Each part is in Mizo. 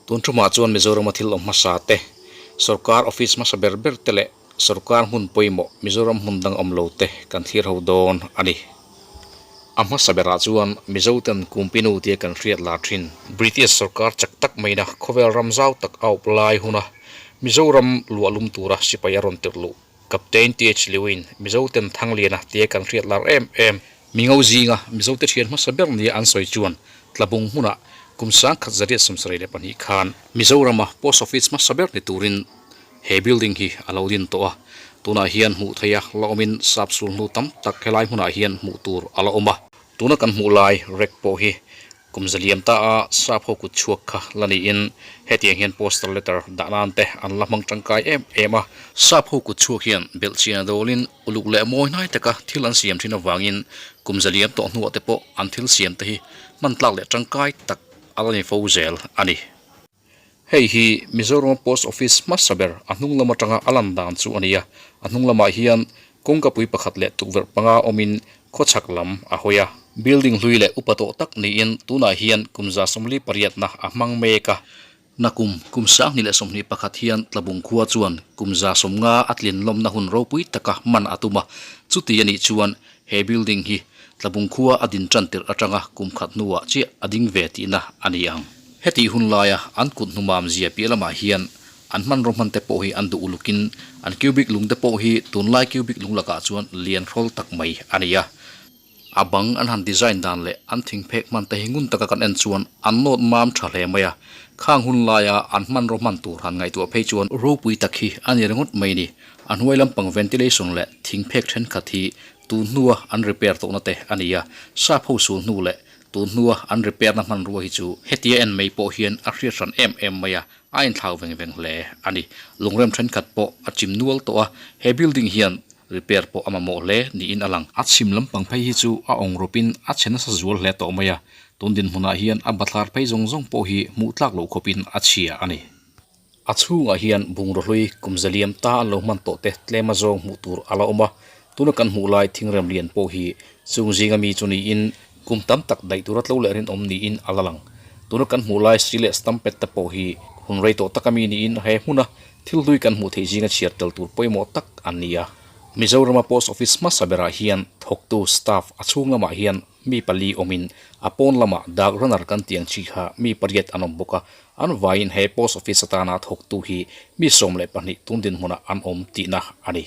Tun thumah chuan Mizorama thil awm hmasa te, sorkar office hmasa ber ber te leh sorkar hmun pawimawh Mizoram hmun dang awm lo te kan thlir ho dawn a ni. A hmasa berah chuan Mizoten Kumpinu tia kan hriat lar thin. British sorkar chak tak maina khawvel ram zau tak a awp lai huna Mizoram luah lum tura sipai a rawn tirh luh Captain TH Lewin Mizoten Thangliana tia kan hriat lar em em. Mingo zinga Mizote thian hmasa ber nia an sawi chuan Tlabung hmunah kum 1972 khan Mizorama Post Office hmasa ber ni turin he building hi a lo din tawh a, tunah hian hmuh theih a la awmin sap sul hnu tam tak helai hmunah hian hmuh tur a la awm a. Tuna kan hmuh lai rek pawh hi kum zaliam ta a sap ho kut chhuak kha la niin hetiang hian postal letter dah nan te an la hmang tangkai em em a. Sap ho kut chhuak hian belhchian a dawlin uluk leh mawi hnai taka thil an siam thin avangin kum zaliam tawh hnuah te pawh an thil siam te hi hman tlak leh tangkai tak a la ni fo zel a ni. Hei hi Mizoram Post Office hmasa ber a hnung lam atanga a lan dan chu a ni a, a hnung lamah hian kawngkapui pakhat leh tukverh panga awmin khawchhak lam a hawi a. Building hlui leh upa tawh tak niin tunah hian kum 48 na a hmang mek a. Nakum kum 2021 hian Tlabung khua chuan kum 50 a tlin lawmna hun ropui taka hman a tum a, chuti a nih chuan he building hi Tlabung khua a din tan tirh atanga kum khat hnuah chiah a ding ve tihna a ni ang. Hetih hun laia an kut hnumam zia piah lamah hian an hmanraw hman te pawh hi an duh ulukin an cubic lung te pawh hi tunlai cubic lung lakah chuan lian hrawl tak mai a ni a. A bang an han design dan leh an thingphek hman te hi ngun taka kan en chuan an nawt mam tha hle mai a. Khang hun laia an hmanraw hman tur han ngaihtuah phei chuan ropui tak hi a ni ringawt mai ni. A hnuai lampang ventilation leh thingphek thenkhat hi Tun hnua an repair tawhna te a ni a, sap ho sul hnu leh tun hnua an repair na hmanrua hi chu hetia en mai pawh hian a hriat hran em em mai a, a inthlau veng veng hle a ni. Lungrem thenkhat pawh a chim nual tawh a, he building hian repair pawh a mamawh hle niin a lang. A chhim lampang phei hi chu a awng rawpin a chhe nasa zual hle tawh mai a, tun dinhmunah hian a bathlar phei zawng zawng pawh hi hmuh tlak loh khawpin a chhia a ni. A chhungah hian bungraw hlui kum zaliam ta an lo hman tawh te tlem a zawng hmuh tur a la awm a, tuna kan hmuh lai thingrem lian pawh hi chung zinga mi chu niin kum tam tak daih tura tlo leh rinawm niin a la lang. Tuna kan hmuh lai si leh stampet te pawh hi hun rei tawh taka mi niin he hmuna thil hlui kan hmuh theih zinga chhiar tel tur pawimawh tak an ni a. Mizorama Post Office hmasa berah hian thawktu staff a chhung lamah hian Mi pali awmin a pawn lamah dark runner kan tih ang chi kha mi pariat an awm bawk a, an vaiin he post office atana thawktu hi mi 12 tun dinhmunah an awm tihna a ni.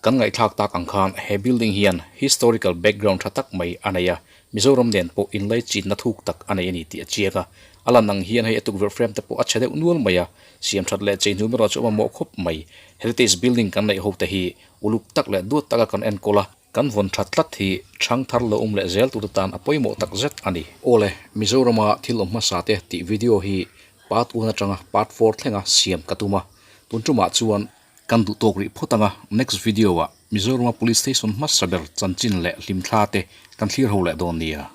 Kan ngaihthlak tak ang khan he building hian historical background tha tak mai a nei a, Mizoram nen pawh inlai chinna thuk tak a nei a ni tih a chiang a, a lan ang hian hei a tukverh frame te pawh a chhe deuh nual mai a, siam that leh chei hnu erawh chu a mamawh khawp mai. Heritage building kan neih ho te hi uluk tak leh duat taka kan enkawl a, Kan vawn that tlat hi chhang thar lo awm leh zel tur tan a pawimawh tak zet a ni. Awle, Mizorama thil awm hmasa te tih video hi part one atanga part four thlenga siam ka tum a, tun tumah chuan kan duh tawk rih phawt anga next video ah Mizorama Police Station hmasa ber chanchin leh hlimthla te kan thlir ho leh dawn nia.